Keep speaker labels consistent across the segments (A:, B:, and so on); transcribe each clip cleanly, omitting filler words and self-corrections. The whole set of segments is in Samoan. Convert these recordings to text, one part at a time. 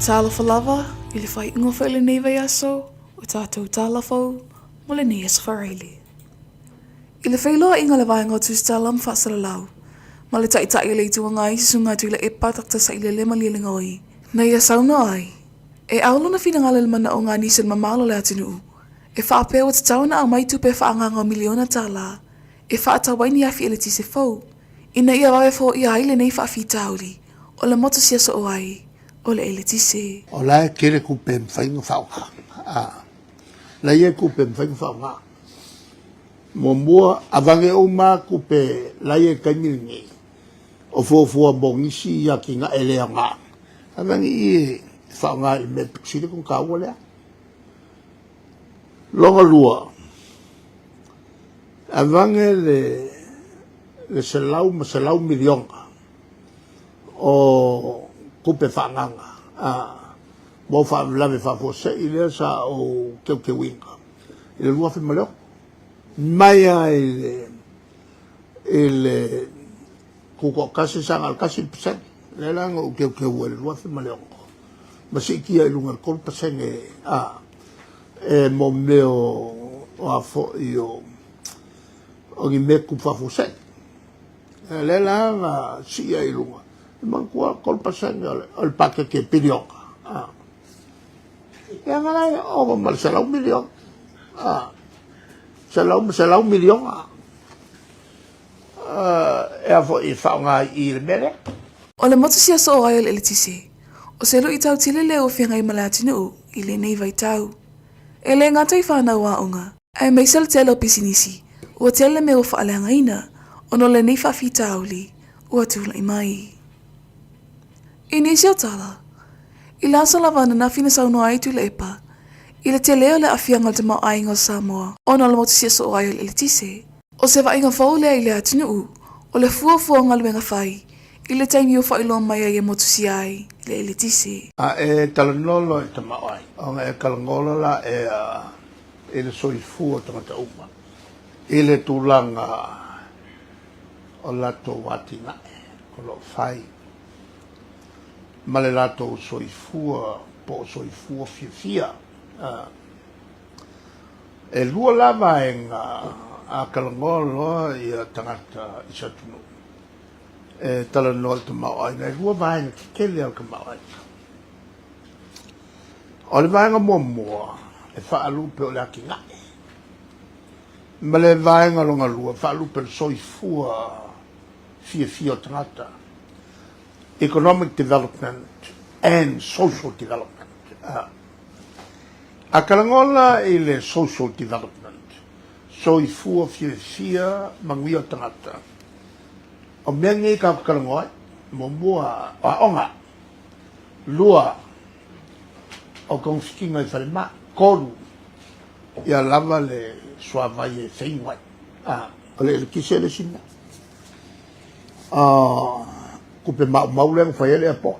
A: Talofa lava i le faaiuga foi o lenei vaiaso o tatou tala fou mo lenei aso Faraile. I le feiloaiga a le Vaega o Tusitala ma Faasalalau ma le Taitai o le Itu Agai Susuga Tuilaepa Dr. Sailele Malielegaoi na ia saunoa ai, e ao lona finagalo i le manaoga a nisi o le mamalo o le atunuu e faapea ua tatau ona aumai tupe faaagaaga o miliona tala e faatau ai ni afi eletise fou ina ia vave foia ai lenei faafitauli o le motu sia soo ai o le eletise.
B: O la e tele tupe e mafai ona faaaoga. La e i ai tupe e mafai ona faaaoga. Muamua, avane uma lava tupe la e i ai i le taimi lenei, o fuafua mo nisi atinae le aoga, avane i i e faaaoga i le mea e pito sili ona taua lea. Lona lua, avane le $100 miliona o tupe faaagaaga mo faalavelave faafuasei lea sa ou teuteuina i le 2006 mai lava i le tutoatasi sa na o le 1%, lea la na ou teuteuina i le 2006 ma siitia i luga i le 3% e mo mea o a foi o ni mea tupu faafuasei. Lea la na sii ai i luga, e manatua 3% o le paketi e piliona. Ia na la e ova ma le $100 miliona. $100 miliona e a foi e faaaoga i i le mea lea.
A: O le motu sia soo ai o le eletise, o se luitau tele lea ua feagai ma le atunuu i lenei vaitau. E le gata i fanau aoga, aemaise o le tele o pisinisi, ua tele mea ua faaleagaina ona o lenei faafitauli ua tulai mai. I nisi o tala, i le aso lava ananafi na saunoa ai Tuilaepa i le tele o le aafiaga o le tamaoaiga o Samoa ona o le motu sia soo ai o le eletise. O se vaaiga fou lea i le atunuu, o le fuafua o galuega fai i le taimi ua faailoa mai ai e motusia ai le eletise.
B: A e talanoa loa i le tamaoaiga, ona e talanoa loa la i le soifua o tagata uma i le tulaga o latou atinae o lo o fai ma le latou soifua po o soifua fiafia. E lua la vaega a talanoa loa ia tagata i se atunuu e talanoa i le tamaoaiga, e lua vaega tetele o le tamaoaiga. O le vaega muamua e faalupe o le atinae, ma le vaega lona lua e faalupe o le soifua fiafia o tagata, economic development and social development. A talanoa la i le social development, soifua fiafia manuia o tagata, o mea nei tatou te talanoa ai, muamua o aoga, lua o togafitiga i falemai, 3 ia lava le suavai e feinu ai. O le eletise le isi mea. Tupe maumau lea na fai ai le airport.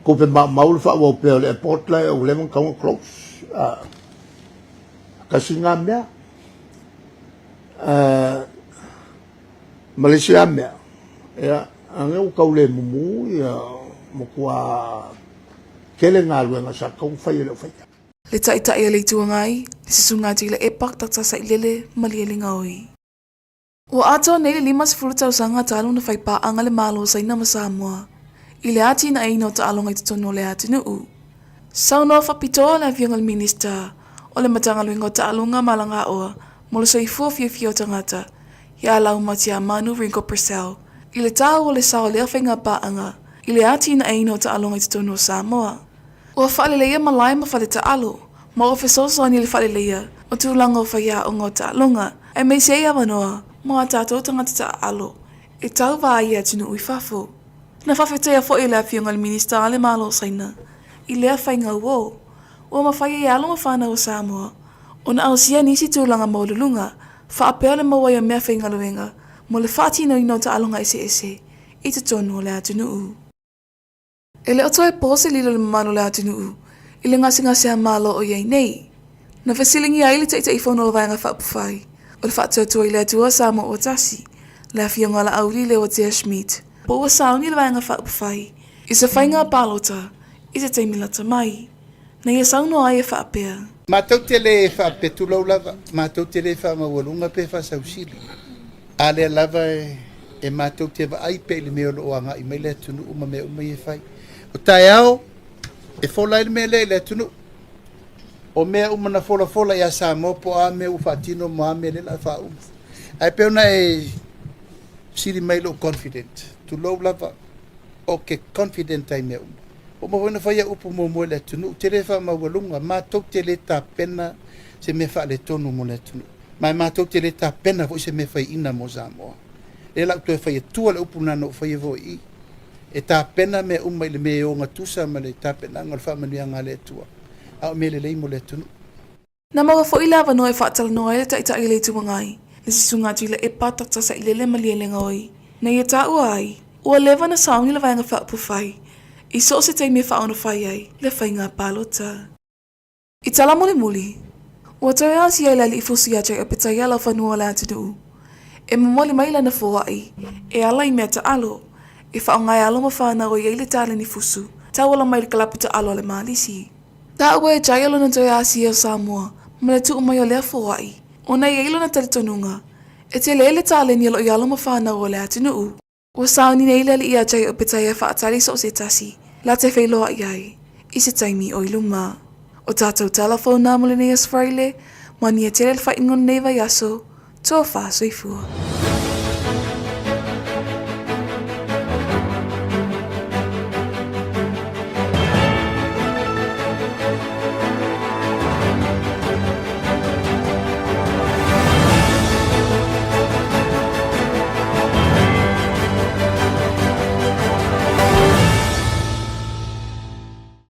B: Tupe maumau le faaauau pea o le airport la e ua leva ona tatau ona close. Tasi lena mea. Ma le isi lava mea, ia, a ua tau le mumu ia matua tele galuega sa tatau ona fai e le o faia.
A: Le Taitai o le Itu Agai, le Susuga Tuilaepa Dr. Sailele Malielegaoi. Ua atoa nei le 50 tausaga talu ona fai paaga le Malo o Saina ma Samoa i le atinaeina o taaloga i totonu o le atunuu. Saunoa faapitoa le Afioga i le Minisita o le Matagaluega o Taaloga ma Alagaoa mo le Soifua Fiafia o Tagata, ia Laumatia-Manu Ringo Purcell, i le taua o le sao o lea faiga paaga i le atinaeina o taaloga i totonu o Samoa. Ua faaleleia malae ma fale taalo, ma ua fesoasoani i le faaleleia o tulaga o faiaoga o taaloga, aemaise ai avanoa mo a tatou tagata taaalo e tauva ai i atunuu i fafo. Na faafetaia foi e le Afioga i le Minisita a le Malo o Saina i lea faiga uo, ua mafai ai e alo ma fanau o Samoa ona ausia nisi tulaga maualuluga faapea le maua ai o meafaigaluega mo le faatinoina o taaloga eseese i totonu o le atunuu. E le o toe po se lilo i le mamalu o le atunuu i le gasegase a Malo o i ai nei. Na fesiligia ai le Taitaifono o le Vaega Faaupufai o le Faatuatua i le Atua Samoa Ua Tasi, le Afioga a Laauli Leuatea Schmidt, po ua sauni le Vaega Faaupufai. I se faiga palota i se taimi lata mai, na ia saunoa ai e faapea.
C: Matou te le faapea, tulou lava, matou te le faamaualuga pe faasausili, a lea lava e matou te vaai pea i le mea o lo o agai mai le atunuu ma mea uma ia e fai. O taeao e fola ai le mea lea i le atunuu. O mea uma na folafola ia Samoa po o a mea ua faatino ma a mea lea o le a faauma. Ae pei ona e sili mai lou confident, tulou lava, ou te confident ai i mea uma. Ua uma foi ona fai au upu muamua i le atunuu, ou te le faamaualuga, matou te le tapena se mea faaletonu mo le atunuu, ma e matou te le tapena foi se mea faiina mo Samoa. Lea la ou toe fai atua le upu lena na ou faia foi i i, e tapena mea uma i le mea e ogatusa ma le tapenaga o le faamanuiaga a le Atua, a o mea lelei mo le atunuu.
A: Na maua foi le avanoa e faatalanoa ai le Taitai o le Itu Agai, le Susuga Tuilaepa Dr Sailele Malielegaoi, na ia taua ai, ua leva ona sauni le Vaega Faaupufai i so o se taimi e faaonofai ai le faiga palota. I tala mulimuli, ua toe asia e le alii fusi ia Jacob Petaia laufanua o le atunuu e momoli mai lana foai e ala i mea taalo e faaaoga e alo ma fanau e i ai le taleni fusu tauala mai i le kalapu taalo a le Malisi. Taua e Jael lona toe asia o Samoa ma le tuu mai o lea foai ona e i ai lona talitonuga e tele le taleni o lo o i alo ma fanau o le atunuu. Ua sauni nei le alii ia Jael Petaia e faatali so o se tasi la te feiloai ai i se taimi o i luma. O tatou tala fou na mo lenei aso Faraile, manuia tele le faaiuga o lenei vaiaso, tofa soifua.